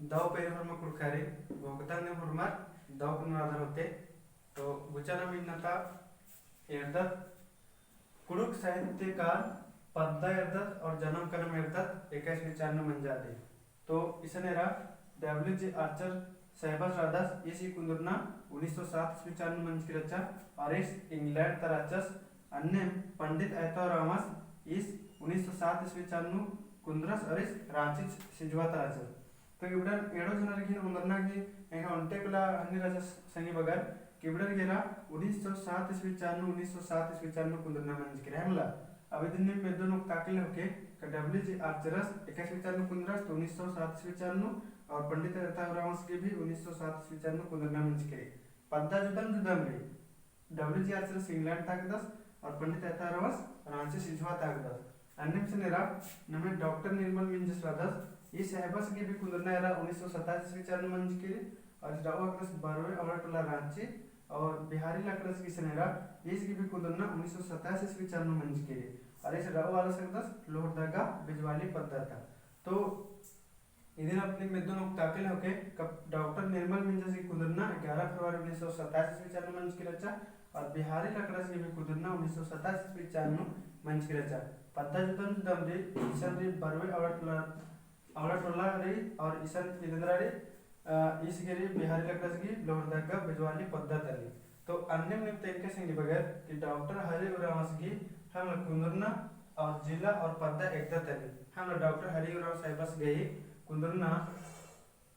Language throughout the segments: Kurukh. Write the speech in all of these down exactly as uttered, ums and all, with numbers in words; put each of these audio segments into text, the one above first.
दव पेरी होरमा कुँड़ुख़ारिन, गोकतन ने होरमर दव कुन आदर होते। तो गुचा नाम इन्ना ता एरदत कुँड़ुख़ साहित्यकार पद्दा एरदत और जनम कनम एरदत एका ईस्वी चान नू मंजा दी। तो इसन एरा डब्ल्यू जे आर्चर साहेबस रअदस, ईस गही कुन्दुरना उन्नीस सौ सात ईस्वी चान नू मंजकी रहचा और ईस इंग्लैंड ता रहचस। अन्नेम पंडित अयता उराँवस ईस उन्नीस सौ सात ईस्वी चान नू कुन्दरस और ईस राँची सिंझवा ता रहचस। तो इबड़न एंड़ो झनर गही कुन्दुरना गही एंग्है ओन्टे कुला हन्नी रहचा संगी बगर कि इबड़र गे एरा उन्नीस सौ सात ईस्वी चान नू, उन्नीस सौ सात ईस्वी चान नू कुन्दुरना मंजकी रअदस मला। अब इदिन नीम मेद्दो नू ताकले होके, का डब्ल्यू जे आर्चरस एका ईस्वी चान नू कुन्दरस तो उन्नीस सौ सात ईस्वी चान नू, और पंडित अयता उराँवस गही भी उन्नीस सौ सात ईस्वी चान नू कुन्दुरना मंजकी रई। पद्दा जुदम जुदम रई। डब्ल्यू जे आर्चरस इंग्लैंड ता हिकदस और पंडित अयता उराँवस राँची सिंझवा ता हिकदस। अन्नेम इसन एरा नम्है डॉक्टर निर्मल मिंजस रअदस, ई साहेबस गही भी कुन्दुरना एरा उन्नीस सौ सत्ताईस ईस्वी चान नू मंजकी रई, और रअउ हिकदस बरवे अवड़ा टोला राँची, और बिहारी लकड़स गही इसन एरा ईस गही भी कुन्दुरना उन्नीस सौ सत्ताईस ईस्वी चान नू मंजकी रई, और ईस रअउ आलस हिकदस लोहरदगा बिजवाली पद्दा ता। तो इदिन अपने मेद्दो नू ताकले होके, का डॉक्टर निर्मल मिंजस गही कुन्दुरना ग्यारह फरवरी उन्नीस सौ सत्ताईस ईस्वी चान नू मंजकी रहचा, और बिहारी लकड़स गही भी कुन्दुरना उन्नीस सौ सत्ताईस ईस्वी चान नू मंजकी रहचा। पद्दा जुदम जुदम रई, इसन रई बरवे अवड़ा टोला, अवड़ा टोला रई, और इसन इदंदरा रई, अ, ईस गही रई बिहारी लकड़स गही लोहरदगा बिजवाली पद्दा ता रई। तो अन्नेम नीम तेंगके संगी बगर कि डॉक्टर हरि उराँवस गही हमला कुन्दुरना और जिला और पद्दा एकदा तली। हमला डॉक्टर हरि उराँव साहेबस गही कुन्दुरना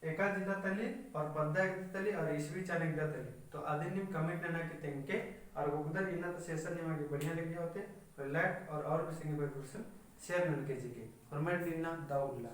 एका जिला तली और पद्दा एकदा तली और ईस्वी चान एकदा तली। तो अदिन नीम comment नना की तेंगके, और गोकतन इन्ना ता session निमा गे बढ़िया लग्गी होते, तो like और, और भी संगी बगर गुसन share ननके चिके। होरमर इन्ना दव उल्ला।